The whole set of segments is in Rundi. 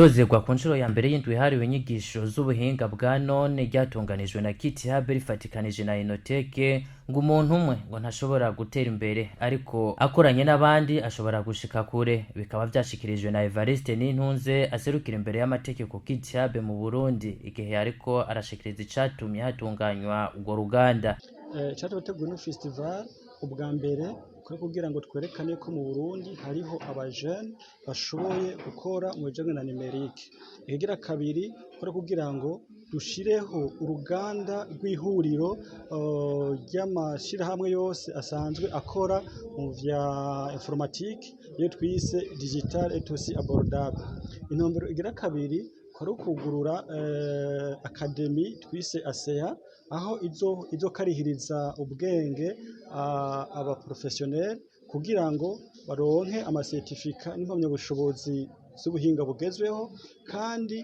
Isozerwa ku nshuro ya mbere y'indwi ihariwe inyigisho z'ubuhinga bwa none ryatunganijwe na KIT Hub rifatikanije na Inoteke, ngo umuntu umwe ngo ntashobora gutera imbere, ariko akoranye n'abandi ashobora gushika kure. Bikaba vyashikirijwe na Evariste Nintunze, aserukira imbere y'amategeko KIT Hub mu Burundi, igihe ariko arashikiriza icatumye hatunganywa urwo ruganda. Icyateguwe no festival, ubwa mbere kuri kugira ngo twerekane ko mu Burundi hariho abajene bashoboye gukora mu bijanye na numérique. Ikigira kabiri, kuri kugira ngo dushireho uruganda rw'ihuriro ry'amashirahamwe yose asanzwe akora mu vya informatique, iyo twise digital et aussi abordable. Intumbero igira kabiri kwari ukugurura académie twise ASEA, aho izokarihiriza ubwenge aba professionnel kugira ngo baronke ama certificat n'impamyabushobozi z'ubuhinga bugezweho, kandi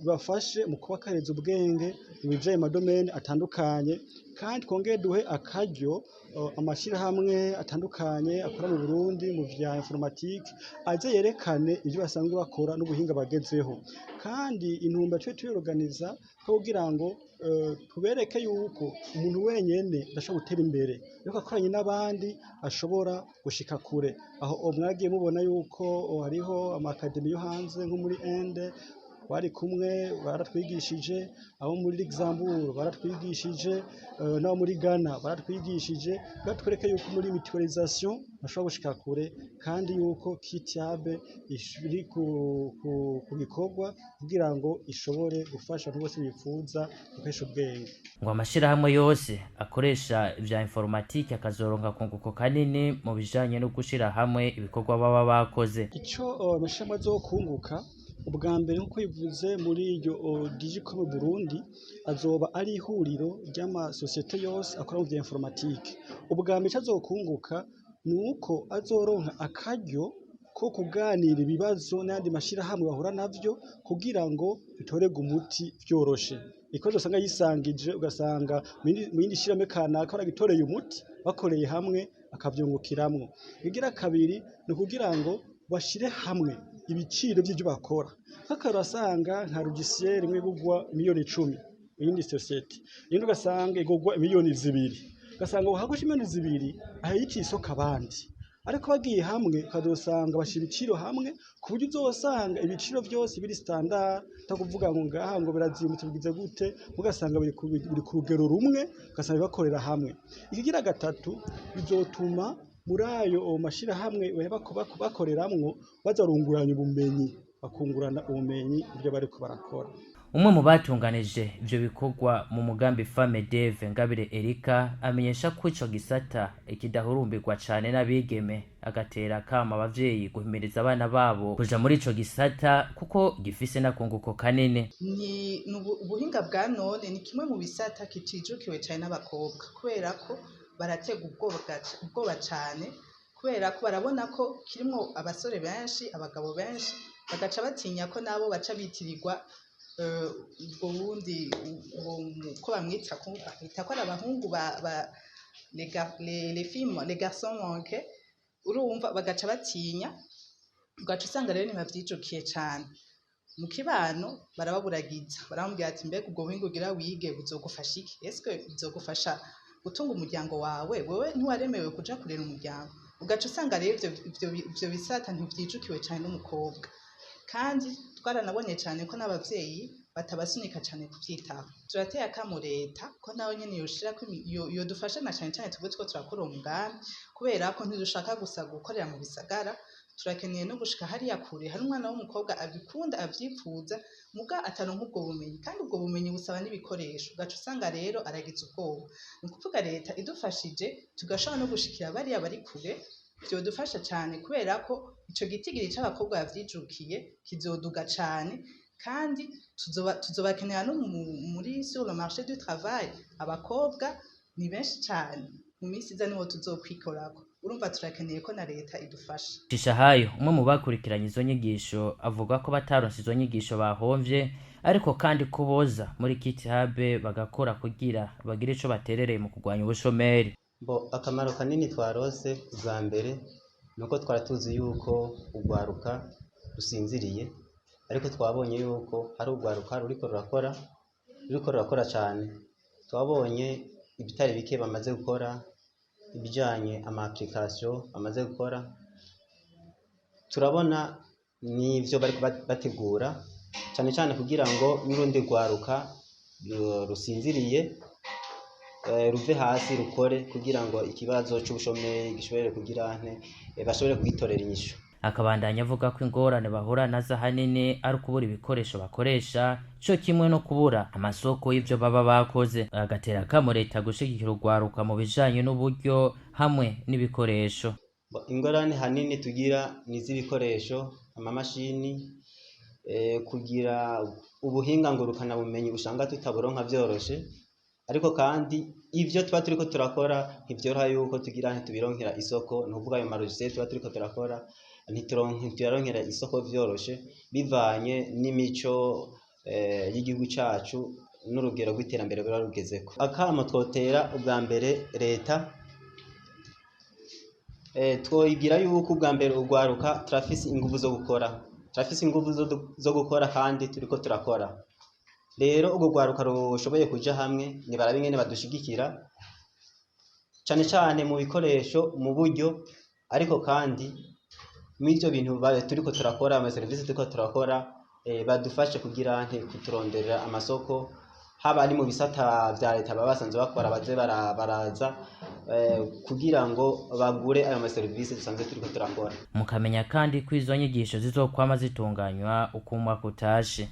bafashe mu kubakariza ubwenge mu bijanye ma domaine atandukanye. Kandi twongere duhe akaryo amashirahamwe atandukanye akora mu Burundi mu vya informatique, aze yerekane ivyo basanzwe bakora n'ubuhinga bagezeho. Kandi intumbero twe tuyorganiza ko kugira ngo tubereke yuko umuntu wenyene adashobora gutera imbere, ariko akoranye n'abandi ashobora gushika kure. Aho mwagiye mubona yuko hariho ama académie yo hanze, nko muri Inde bari kumwe baratwigishije, abo muri Luxembourg baratwigishije, n'abo muri Ghana baratwigishije, kugira twereke yuko muri mutualisation bashobora gushika kure, kandi yuko KIT Hub iri ku gikorwa kugira ngo ishobore gufasha abantu bose bifuza gukoresha ubwenge. Ngo amashirahamwe yose akoresha ivya informatique akazoronka kunguko kanini mu bijanye no gushira hamwe ibikorwa baba bakoze. Ico amashirahamwe azokunguka, ubwa mbere, nk'uko bivuze muri iryo Digicom Burundi, azoba ari ihuriro ry'amasosiyete yose akora mu vya informatique. Ubwa mbere ico azokunguka ni uko azoronka akaryo ko kuganira ibibazo n'ayandi mashirahamwe bahura navyo, kugira ngo bitorerwe umuti vyoroshe. Ikibazo usanga yisangije, ugasanga mu yindi shirahamwe kanaka baragitoreye umuti, bakoreye hamwe akavyungukiramwo. Igira kabiri ni ukugira ngo bashire hamwe ibiciro vy'ivyo bakora. Nk'akarorero, urasanga nka logiciel imwe igurwa miliyoni 10 mu yindi société, iyindi ugasanga igurwa miliyoni 2, ugasanga uhagusha miliyoni 2 ahayiciye isoko abandi. Ariko bagiye hamwe, ukazosanga bashira ibiciro hamwe, ku buryo uzosanga ibiciro vyose biri standard, atakuvuga ngo ngaha ngo birazimbutse, bigize gute, ugasanga biri ku rugero rumwe, ugasanga bakorera hamwe. Ikigira gatatu, bizotuma muri ayo mashirahamwe bakoreramwo baza barunguranya ubumenyi, bakungurana ubumenyi ivyo bariko barakora. Umwe mu batunganije ivyo bikorwa mu mugambi FAMEDEV, Ngabire Erika, amenyesha ko ico gisata kidahurumbirwa cane n'abigeme, agatera akamo abavyeyi guhimiriza abana babo kuja muri ico gisata kuko gifise n'akunguko kanini. Ni ubuhinga bwa none ni kimwe mu bisata kitijukiwe cane n'abakobwa, kubera ko baraterwa ubwoba cane, kubera ko barabona ko kirimwo abasore benshi, abagabo benshi, bagaca batinya ko nabo baca bitirirwa ubwo bundi ko bamwita, bita ko ari abahungu ba les filles, les garçons manqués. Urumva, bagaca batinya, ugaca usanga rero ntibavyijukiye cane. Mu kibano barababuragiza, baramubwira ati: "Mbega ubwo buhinga ugira wige buzogufasha iki? Eske bizogufasha gutunga umuryango wawe? Wewe ntiwaremewe kuja kurera umuryango?" Ugaca usanga rero ivyo bisata ntivyijukiwe cane n'umukobwa. Kandi twaranabonye cane ko n'abavyeyi batabasunika cane kuvyitaho. Turateye akamo leta ko nawe nyene yoshirako, yodufasha, na cane cane twebwe turiko turakora uwo mugambi, kubera ko ntidushaka gusa gukorera mu bisagara, turakeneye no gushika hariya kure hari umwana w'umukobwa abikunda, avyipfuza, muga ataronka ubwo bumenyi. Kandi ubwo bumenyi busaba n'ibikoresho, ugaca usanga rero aragize ubwoba. Ni ukuvuga leta idufashije tugashobora no gushikira bariya bari kure, vyodufasha cane, kubera ko ico gitigiri c'abakobwa bavyijukiye kizoduga cane. Kandi tuzobakenera no muri sur le marché du travail. Abakobwa ni benshi cane, mu minsi iza niho tuzokwikorako. Urumva, turakeneye ko na leta idufasha. Shishahayo, umwe mu bakurikiranye izo nyigisho, avuga ko bataronse izo nyigisho bahomvye, ariko kandi ko boza muri KIT Hub bagakora kugira bagire ico baterereye mu kurwanya ubushomeri. Bo akamaro kanini twarose, bwa mbere ni uko twari tuzi yuko urwaruka rusinziriye. Ariko twabonye yuko hari urwaruka ruriko rurakora cane. Twabonye ibitari bike bamaze gukora, ibijanye ama application bamaze gukora, turabona n'ivyo bariko bategura cane cane kugira ngo n'urundi rwaruka rusinziriye ruve hasi rukore, kugira ngo ikibazo c'ubushomeri gishobore kugira nte bashobore kugitorera inyishu. Akabandanya avuga ko ingorane bahura nazo ahanini ari ukubura ibikoresho bakoresha, co kimwe no kubura amasoko y'ivyo baba bakoze. Agatera akamo leta gushigikira urwaruka mu bijanye n'uburyo hamwe n'ibikoresho. Ingorane hanini tugira ni iz'ibikoresho, amamashini, kugira ubuhinga ngurukana bumenyi usanga tutaburonka vyoroshe. Ariko kandi ivyo tuba turiko turakora ntivyoroha yuko tugira ntitubironkera isoko. Ni ukuvuga ayo ma logiciel tuba turiko turakora ntituyaronkera isoko vyoroshe, bivanye n'imico y'igihugu cacu n'urugero rw'iterambere ruba rugezeko. Akamo twotera ubwa mbere leta, twoyigira yuko ubwa mbere urwaruka turafise inguvu zo gukora, turafise inguvu zo gukora kandi turiko turakora. Rero urwo rwaruka rushoboye kuja hamwe, nibarabe ingene badushigikira cane cane mu bikoresho, mu buryo, ariko kandi mw'ivyo bintu turiko turakora, ama serivisi turiko turakora, badufashe kugira nte kuturonderera amasoko, haba ari mu bisata vya leta baba basanzwe bakora, baze baraza kugira ngo bagure ayo maserivisi dusanzwe turiko turakora. Mukamenya kandi ko izo nyigisho zizokwama zitunganywa uko umwaka utashe.